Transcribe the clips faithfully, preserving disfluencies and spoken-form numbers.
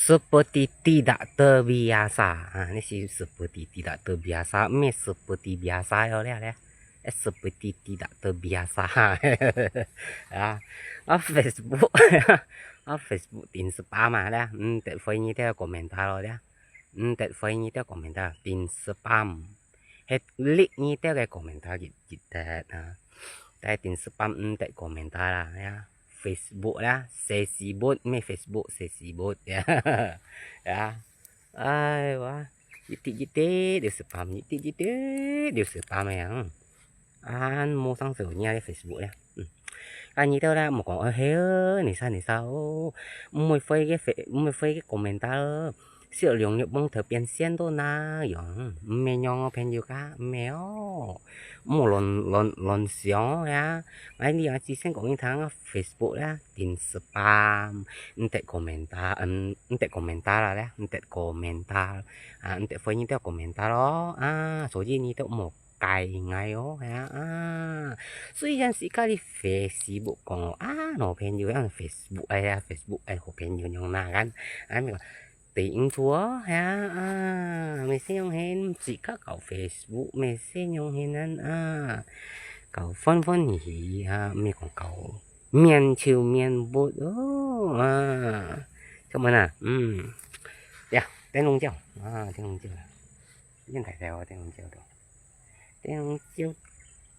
Seperti tidak terbiasa. Ha, ini si seperti tidak terbiasa, 毋係 seperti biasa 喲，這，這，seperti tidak terbiasa. Ya, 啊，Facebook，啊，Facebook 定 spam 啊，這，嗯，得會你兜 komentar 咯，這，嗯，得會你兜 komentar，定 spam。係，lihat你兜个 komentar 記，記得啊。但定 spam 毋得 komentar 啦，ya。Facebook 啦，sesibut，毋係 Facebook，sesibut，ya。Ya。哎，哇，一滴一滴就 spam，一滴一滴就 spam 个啊。嗯。啊，無上手你个 Facebook 咧。嗯。啊，你兜啦，莫講，哎，嘿，你啥，你啥，哦，毋會回个 Face，毋會回个 komentar。 小龍又蒙頭變現到那樣，毋係樣哦，朋友家，毋係哦。莫亂，亂，亂想哦，ya。哎，你啊，之前講你聽啊，Facebook 啦，定 spam，毋得 komentar，嗯，毋得 komentar 啦，咧，毋得 komentar，啊，毋得回你兜 komentar 咯，啊，所以你兜莫介𠊎哦，ya，啊。雖然自家个 Facebook 講哦，啊，喏，朋友，啊，Facebook，哎呀，Facebook，哎，好朋友，樣那kan，啊，那個 Tengok tuh, ya, ah, mesen yang hen, jika kau Facebook mesen yang henan, ah, kau fun fun hi, ah, mi kong kau mian chiu mian but, oh, ah, cuman ah, hmm, ya, 燈籠鳥，啊，燈籠鳥，現在在我燈籠鳥都。 燈籠鳥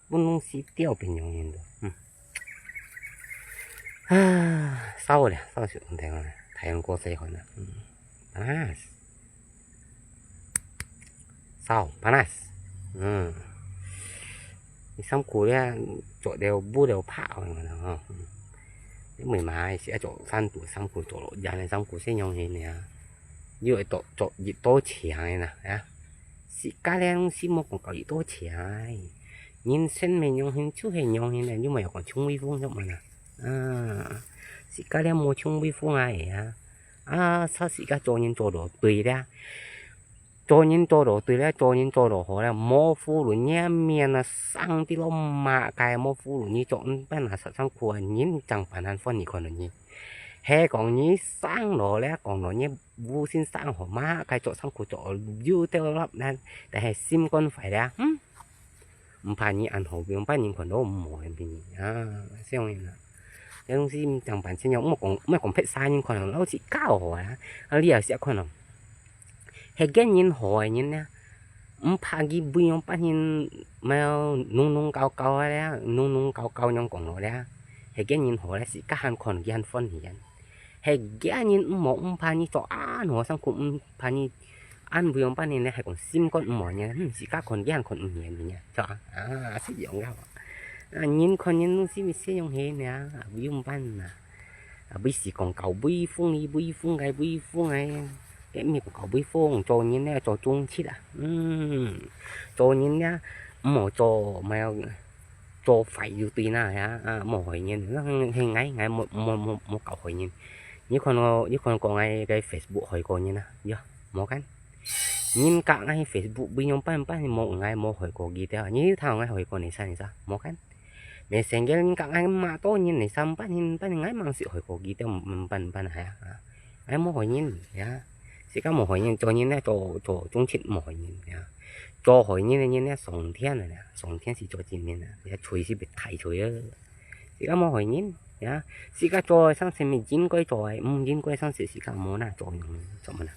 分東西鳥朋友人都，嗯。啊，燒了，燒死問題了，太陽過細寒了，嗯。Panas。燒，panas。嗯。你衫褲咧，著了，布了，怕，吼。嗯。你每買，是愛著衫褲，衫褲著落，人个衫褲先用去呢。 又會多，多，一多錢个啦，啊。自家咧，攏係莫講到一多錢个。人生命樣形就係樣形个，又無有講衝威風做麼啦？啊，自家咧無衝威風啊，係啊。啊，自家做人做到對咧，做人做到對咧，做人做到好咧，無負責任面啊，生啲落馬个，無負責任做，嗯，本來實生苦啊，人正辦法分你看到你。係講你生落咧，講到你 烏先生吼，嘛，該做衫褲做有兜粒呢，但係心肝壞了，嗯，毋怕你恁好，用半年看到無人俾你啊，這樣啦。這東西正辦先用，莫講，莫講別儕人看，老實教好啊，啊，你也識看哦。係个人好个人呢，毋怕佢不用半年，沒有弄弄搞搞个咧，弄弄搞搞樣講落咧，係个人好咧，自家還看佢還歡喜啊。 係个人毋好，毋怕你做恁好辛苦，毋怕你恁毋用半年咧，係講心肝毋好呢，嗯，自家看佢還看毋起你呢，係吧？啊，係樣个。啊，人看人係毋係用起呢，啊，毋用半啊。啊，毋係講搞威風哩，威風个，威風个，該毋係講搞威風，做人呢，做忠直啊。嗯，做人呢，毋好做，毋好 做壞就對啦，呀，啊，無害人，係𠊎，𠊎無，無，無，無搞害人。你看哦，你看過𠊎个Facebook害過人啊？有，無kan？人家𠊎Facebook分樣般般，無，𠊎無害過佢兜，你有聽𠊎害過你儕，你儕，無kan？Messenger人家𠊎罵到人，你儕般般，𠊎吂識害過佢兜，毋般般係啊。 哎，無害人呀，自家無害人，做人呢，做，做忠直無害人呀。做害人个人呢，上天个啦，上天係做證人啊，也罪係被大罪啊。自家無害人呀，自家做个生事係應該做个，毋應該生事自家無拿做用，做麼啦？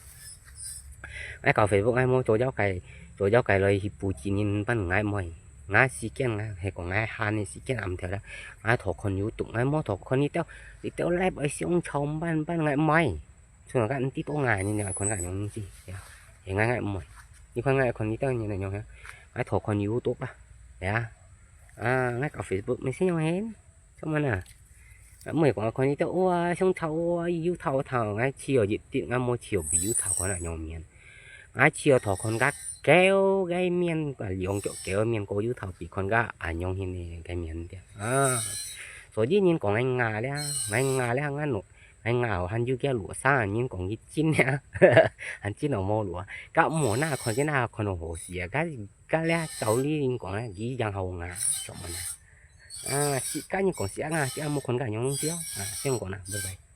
哎，搞Facebook哎，無做了解，做了解來去布置人，分𠊎無，𠊎時間啊，係講𠊎閒个時間暗頭啦，𠊎偷看YouTube，𠊎無偷看你兜，你兜live愛相吵，分，分𠊎無。 所以𠊎毋知道𠊎人愛看𠊎樣東西，呀，係𠊎，𠊎毋會。你看𠊎看你兜人來樣，𠊎偷看YouTube啊，呀，啊，𠊎搞Facebook，mesti樣形，做麼啦？啊，毋係講看你兜，哇，相吵，哇，又吵吵，𠊎試了一滴，𠊎無試了比又吵看恁樣面。𠊎試了偷看該狗个面，啊，兩腳狗个面，過又吵比看該恁樣形个，个面个，啊。所以人講𠊎牙咧，𠊎牙咧，𠊎努 哎，𠊎還有个羅生人講佢真啊，還真哦無羅。該無那看，這那看到好死啊！該，該咧，照理人講咧，佢樣好牙，做麼呢？啊，自家人講自家牙，自家無看該樣東西哦。啊，這樣講啦，拜拜。